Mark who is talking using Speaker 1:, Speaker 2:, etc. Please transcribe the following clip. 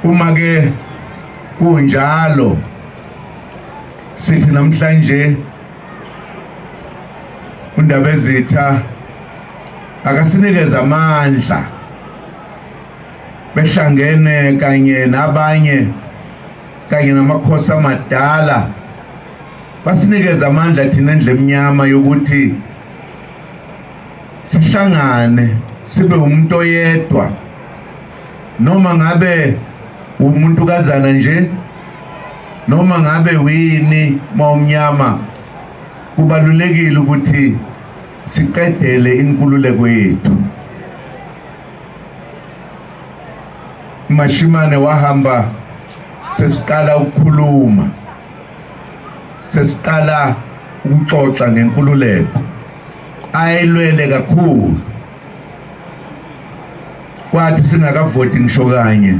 Speaker 1: Uma ke kunjalo sithi namhlanje uNdabezitha akasinikeze amandla behlangene kanye nabanye kanye namakhosi amadala, basinikeze amandla thina endle emnyama yokuthi sihlangane sibe umuntu oyedwa, noma ngabe umuntu kazana nje, noma ngabe wini mawumnyama, kubalulekile ukuthi siqedele inkululeko yethu. Mashimane wahamba sesiqala ukukhuluma, sesiqala ukuxoxa ngenkululeko ayilwele kakhulu. Kwathi singakavoti ngisho kanye